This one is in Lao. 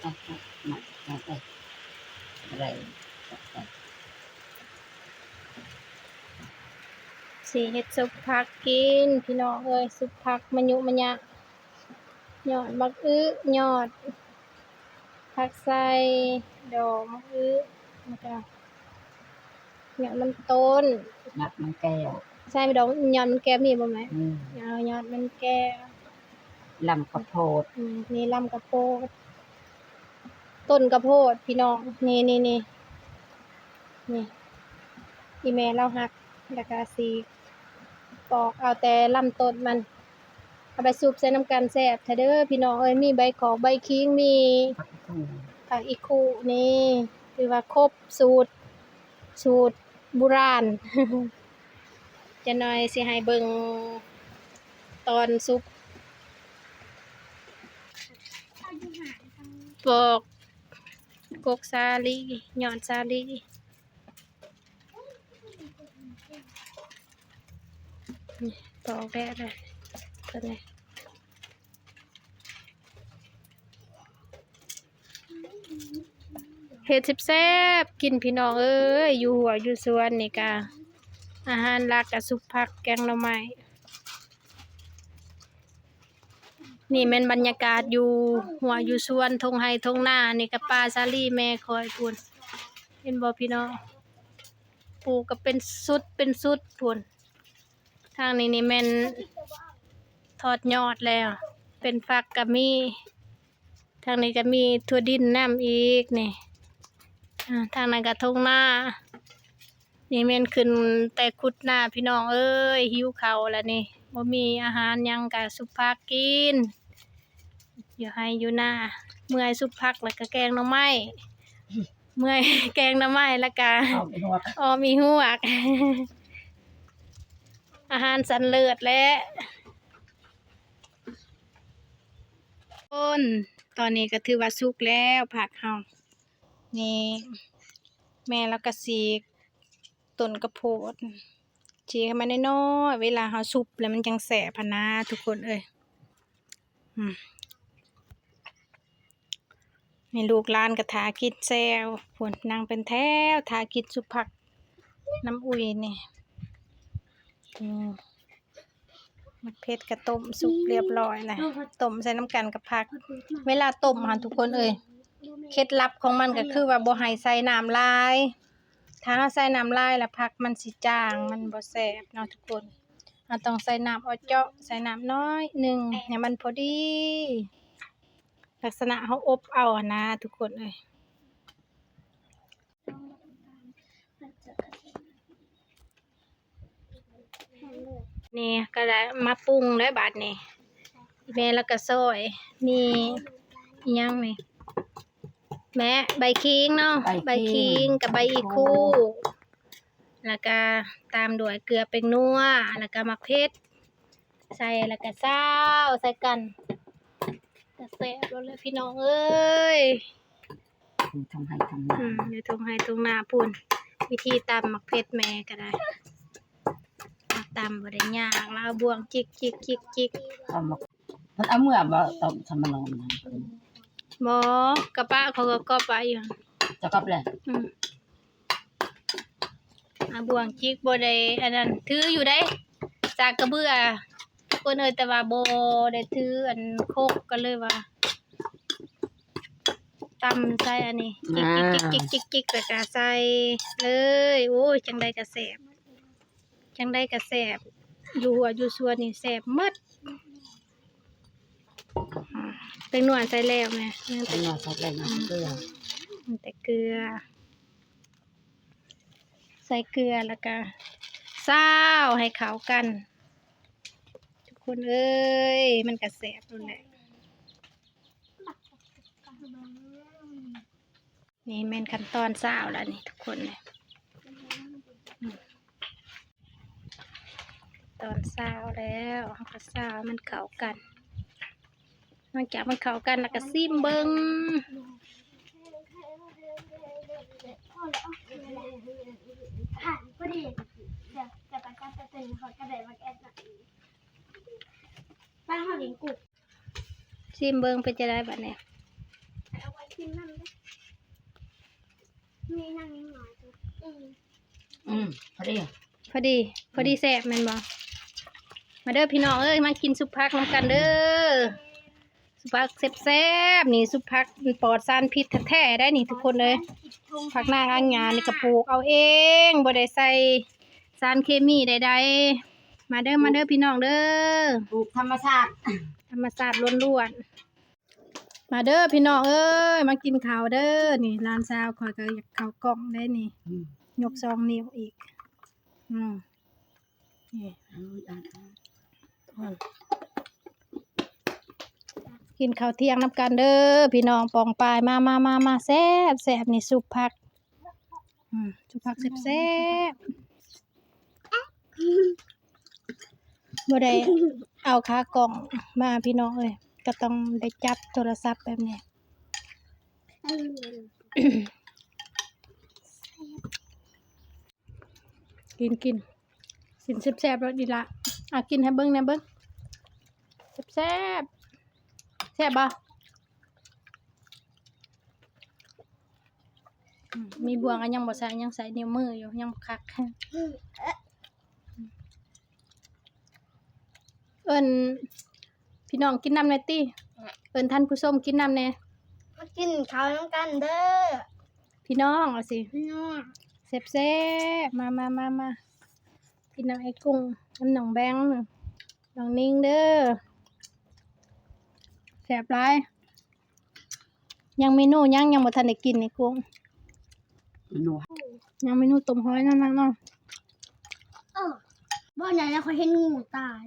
ໄດ້ ຊິເຮັດຊຸບຜັກກິນ ພີ່ນ້ອງເອີຍ, ຊຸບຜັກມະຍຸມະຍະ, ຍອດໝາກອຶ, ຍອດຜັກໄຊ, ດອກໝາກອຶ ແລ້ວກະ ຍອດມັນຕົ້ນ ຍອດມັນແກ້ວ ໃສ່ດອກຍອດມັນແກ້ວມີບໍ່ແມ່? ອືມ ເອົາຍອດມັນແກ້ວ ລຳກະໂພດ ອືມ ນີ້ລຳກະໂພດ ຕົ້ນກະໂພດພີ່ນ້ອງ ນີ້ໆໆ ນີ້ ອີ່ແມ່ລາວຫັກ ແລ້ວກະຊິປອກເອົາແຕ່ລຳຕົ້ນມັນ ເອົາໄປຊຸບໃສ່ນຳກັນແຊບແທ້ເດີພີ່ນ້ອງເອີຍ ມີໃບຂອກໃບຂີງ ມີຜັກອີຄູ່ ນີ້ຖືວ່າຄົບສູດ ສູດບູຮານ ຈັກໜ່ອຍຊິໃຫ້ເບິ່ງຕອນສຸກ ປອກກົກສາລີ ຍອດສາລີ ນີ້ ປອກແລ້ວ ໂຕນີ້ ເຮັດແຊບໆກິນພີ່ນ້ອງເອີຍ ຢູ່ຮົ້ວຢູ່ສວນນີ້ກະ ອາຫານຫຼັກກະຊຸບຜັກແກງໜໍ່ໄມ້. ນີ້ແມ່ນບັນຍາກາດຢູ່ຮົ້ວຢູ່ສວນ ທົ່ງໄຮ່ທົ່ງນາ ນີ້ກະປ່າສາລີແມ່ຂ້ອຍພຸ້ນ ເຫັນບໍ່ພີ່ນ້ອງ ປູກກະເປັນຊຸດເປັນຊຸດພຸ້ນ. ທາງນີ້ນີ້ແມ່ນຖອດຍອດແລ້ວ ເປັນຝັກກະມີ ທາງນີ້ກະມີຖົ່ວດິນນຳອີກນີ້ ອາ ທາງນັ້ນກະທົ່ງນາ ນີ້ແມ່ນຂຶ້ນແຕ່ຂຸດນາພີ່ນ້ອງເອີຍ ຫິວເຂົ້າລະນີ້ ບໍ່ມີອາຫານຫຍັງກະຊຸບຜັກກິນ ຢູ່ໄຮ່ຢູ່ນາ ເມື່ອຍຊຸບຜັກລະກະແກງໜໍ່ໄມ້ ເມື່ອຍແກງໜໍ່ໄມ້ລະກະ ອອມອີຫວກ ອອມອີຫວກ ອາຫານຊັ້ນເລີດແຫຼະ ຄົນ ຕອນນີ້ກະຖືວ່າສຸກແລ້ວຜັກເຮົາ ນີ້ແມ່ລາວກະສີກຕົ້ນກະໂພດ ສີກໃຫ້ມັນນ້ອຍໆ ເວລາເຮົາຊຸບແລ້ວມັນຈັ່ງແຊບຫັ້ນນາທຸກຄົນເອີຍ ອືມ. ນີ້ລູກຫຼານກະຖ້າກິນແຊວພຸ້ນ ນັ່ງເປັນແຖວຖ້າກິນຊຸບຜັກນຳອຸ້ຍນີ້ ອືມ ໝາກເຜັດກະຕົ້ມສຸກລຽບລ້ອຍແລ້ວ ຕົ້ມໃສ່ນຳກັນກັບຜັກ ເວລາຕົ້ມຫັ້ນທຸກຄົນເອີຍ ເຄັດລັບຂອງມັນກະຄືວ່າບໍ່ໃຫ້ໃສ່ນ້ຳຫຼາຍ ຖ້າເຮົາໃສ່ນ້ຳຫຼາຍລະຜັກມັນຊິຈາງ ມັນບໍ່ແຊບເນາະທຸກຄົນ ເຮົາຕ້ອງໃສ່ນ້ຳເອາະເຈາະ ໃສ່ນ້ຳໜ້ອຍໜຶ່ງໃຫ້ມັນພໍດີ ລັກສະນະເຮົາອົບເອົາຫັ້ນນາທຸກຄົນເອີຍ ນີ້ກະໄດ້ມາປຸງແລ້ວບາດນີ້ ແມ່ລາວກະຊອຍ ມີອີ່ຫຍັງນີ້ ແມ່ ໃບຂີງເນາະ ໃບຂີງ ໃບຂີງກັບໃບອີຄູ່ ລະກະຕາມດ້ວຍເກືອແປ້ງນົວ ລະກະໝາກເຜັດ ໃສ່ລະກະຊາວໃສ່ກັນ ກະແຊບໂລດແຫຼະພີ່ນ້ອງເອີຍ ຢູ່ທົ່ງໄຮ່ທົ່ງນາ ອືມ ຢູ່ທົ່ງໄຮ່ທົ່ງນາພຸ້ນ ວິທີຕຳໝາກເຜັດແມ່ກະໄດ້ ຕຳບໍ່ໄດ້ຍາກ ລາວບ່ວງຈິກໆໆ ເອົາໝາກ ເພິ່ນເອົາເມືອບໍ່ ຕົ້ມສຳມະໂນນ ບໍ່ ກະປະ ເຂົາກະກອບໄວ້ຢູ່ ຈະກອບແລ້ວ ອືມ. ອາ ບ່ວງຈິກບໍ່ໄດ້ອັນນັ້ນ ຖືຢູ່ໃດ ສາກກະເບືອ ທຸກຄົນເອີຍ ແຕ່ວ່າບໍ່ໄດ້ຖືອັນຄົກ ກະເລີຍວ່າ ຕຳໃສ່ອັນນີ້ ຈິກໆໆໆ ແລ້ວກະໃສ່ເລີຍ ໂອ້ຍ ຈັ່ງໃດກະແຊບ ຈັ່ງໃດກະແຊບ ຢູ່ຮົ້ວຢູ່ສວນນີ້ແຊບໝົດ ແປ້ງນົວໃສ່ແລ້ວແມ່ ແປ້ງນົວໃສ່ແລ້ວ ອືມ ເກືອ ມີແຕ່ເກືອ ໃສ່ເກືອ ແລ້ວກະຊາວໃຫ້ເຂົ້າກັນ ທຸກຄົນເອີຍ ມັນກະແຊບໂລດແຫຼະ ນີ້ແມ່ນຂັ້ນຕອນຊາວແລ້ວນີ້ທຸກຄົນ ຕອນຊາວແລ້ວ ເຮົາກະຊາວໃຫ້ມັນເຂົ້າກັນ ຫຼັງຈາກມັນເຂົ້າກັນແລ້ວກະຊີມເບິ່ງ ຊີມເບິ່ງເປັນຈັ່ງໃດບາດນີ້. ກິນນ້ຳເດີ້ ມີນ້ຳຍັງຫຼາຍຢູ່. ອືມ ອືມ ພໍດີ ພໍດີ ພໍດີແຊບແມ່ນບໍ່? ມາເດີ້ພີ່ນ້ອງເອີຍ ມາກິນຊຸບຜັກນຳກັນເດີ້. ຊຸບຜັກແຊບໆ ນີ້ ຊຸບຜັກປອດສານພິດແທ້ໆ ໄດ໋ນີ້ທຸກຄົນເອີຍ. ຜັກນາງອັງຍານີ້ກໍປູກເອົາເອງ ບໍ່ໄດ້ໃສ່ສານເຄມີໃດໆ. ມາເດີ້ ມາເດີ້ພີ່ນ້ອງເດີ້ ປູກທຳມະຊາດ ທຳມະຊາດລ້ວນໆ. ມາເດີ້ພີ່ນ້ອງເອີຍ ມາກິນເຂົ້າເດີ້. ນີ້ຫຼານສາວຂ້ອຍກໍຢາກເຂົ້າກ້ອງໄດ໋ນີ້ ອືມ ຍົກສອງນິ້ວອີກ. ອືມ ນີ້ ເອົາອີກອັນ ອືມ ກິນເຂົ້າທ່ຽງນຳກັນເດີ້ພີ່ນ້ອງປ້ອງປາຍ. ມາ ມາ ມາ ມາ ແຊບໆ ນີ້ຊຸບຜັກ. ອືມ ຊຸບຜັກແຊບໆ. ບໍ່ໄດ້ເອົາຂາກ້ອງມາພີ່ນ້ອງເອີຍ ກໍຕ້ອງໄດ້ຈັບໂທລະສັບແບບນີ້. ກິນ ກິນ ກິນແຊບໆ ໂລດນີ້ລະ. ອາ ກິນໃຫ້ເບິ່ງແດ່ເບິ່ງ ແຊບໆ. ແຊບບໍ່? ອືມ ມີບ່ວງກໍຍັງບໍ່ໃສ່ ຍັງໃສ່ນິ້ວມືຢູ່ ຍັງບໍ່ຄັກ. ເອີ້ນພີ່ນ້ອງກິນນຳແດ່ຕິ ເອີ້ນທ່ານຜູ້ຊົມກິນນຳແດ່. ມາກິນເຂົ້ານຳກັນເດີ້ພີ່ນ້ອງ ວ່າຊິ ພີ່ນ້ອງ ແຊບໆ. ມາ ມາ ມາ ມາ ກິນນຳອ້າຍກຸ້ງ ນຳນ້ອງແບງ ນ້ອງນິງເດີ້ ແຊບຫຼາຍ. ຍັງເມນູຫຍັງຍັງບໍ່ທັນໄດ້ກິນນີ້ກຸ້ງ? ເມນູ ຍັງເມນູຕົ້ມຫອຍເນາະນາງເນາະ. ເອີ ບໍ່ໃຫຍ່ແລ້ວຂ້ອຍເຫັນງູຕາຍ.